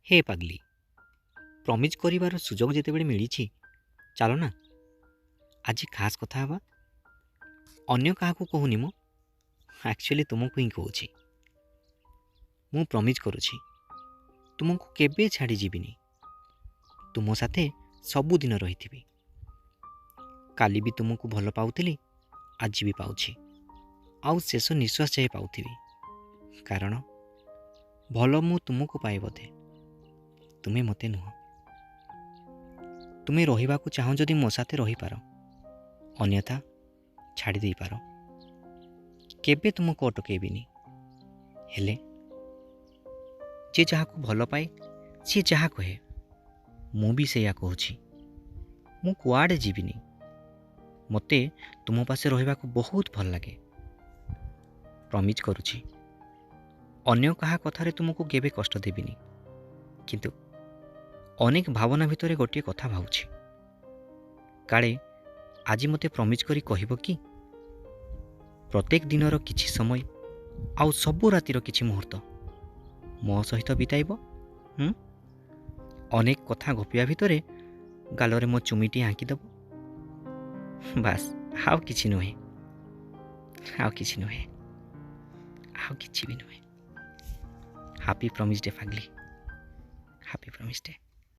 ହେ ପାଗଲି, promise କରିବାର ସୁଯୋଗ ଯେତେବେଳେ ମିଳିଛି, ଚାଲ ନା ଆଜି ଖାସ୍ କଥା ହେବା। ଅନ୍ୟ କାହାକୁ କହୁନି ମୁଁ, ଆକ୍ଚୁଆଲି ତୁମକୁ ହିଁ କହୁଛି। ମୁଁ ପ୍ରମିଜ୍ କରୁଛି, ତୁମକୁ କେବେ ଛାଡ଼ି ଯିବିନି। ତୁମ ସାଥେ ସବୁଦିନ ରହିଥିବି। କାଲି ବି ତୁମକୁ ଭଲ ପାଉଥିଲି, ଆଜି ବି ପାଉଛି, ଆଉ ଶେଷ ନିଶ୍ୱାସ ଯାଏ ପାଉଥିବି। କାରଣ ଭଲ ମୁଁ ତୁମକୁ ପାଏ ବୋଧେ, ତୁମେ ମୋତେ ନୁହଁ। ତୁମେ ରହିବାକୁ ଚାହୁଁ ଯଦି ମୋ ସାଥେ ରହିପାର, ଅନ୍ୟଥା ଛାଡ଼ି ଦେଇପାର। କେବେ ତୁମକୁ ଅଟକେଇବିନି। ହେଲେ ଯିଏ ଯାହାକୁ ଭଲ ପାଏ ସିଏ ଯାହା କହେ, ମୁଁ ବି ସେଇଆ କହୁଛି। ମୁଁ କୁଆଡ଼େ ଯିବିନି। ମୋତେ ତୁମ ପାଶେ ରହିବାକୁ ବହୁତ ଭଲ ଲାଗେ। ପ୍ରମିଜ୍ କରୁଛି, ଅନ୍ୟ କାହା କଥାରେ ତୁମକୁ କେବେ କଷ୍ଟ ଦେବିନି। କିନ୍ତୁ ଅନେକ ଭାବନା ଭିତରେ ଗୋଟିଏ କଥା ଭାବୁଛି, କାଳେ ଆଜି ମୋତେ ପ୍ରମିଜ୍ କରି କହିବ କି ପ୍ରତ୍ୟେକ ଦିନର କିଛି ସମୟ ଆଉ ସବୁ ରାତିର କିଛି ମୁହୂର୍ତ୍ତ ମୋ ସହିତ ବିତାଇବ। ଅନେକ କଥା ଗପିବା ଭିତରେ ଗାଲରେ ମୋ ଚୁମିଟି ଆଙ୍କିଦେବ। ବାସ୍, ଆଉ କିଛି ନୁହେଁ, ଆଉ କିଛି ନୁହେଁ, ଆଉ କିଛି ବି ନୁହେଁ। ହାପି ପ୍ରମିଜ୍ ଡେ ପାଗଲି, ହାପି ପ୍ରମିଜ୍ ଡେ।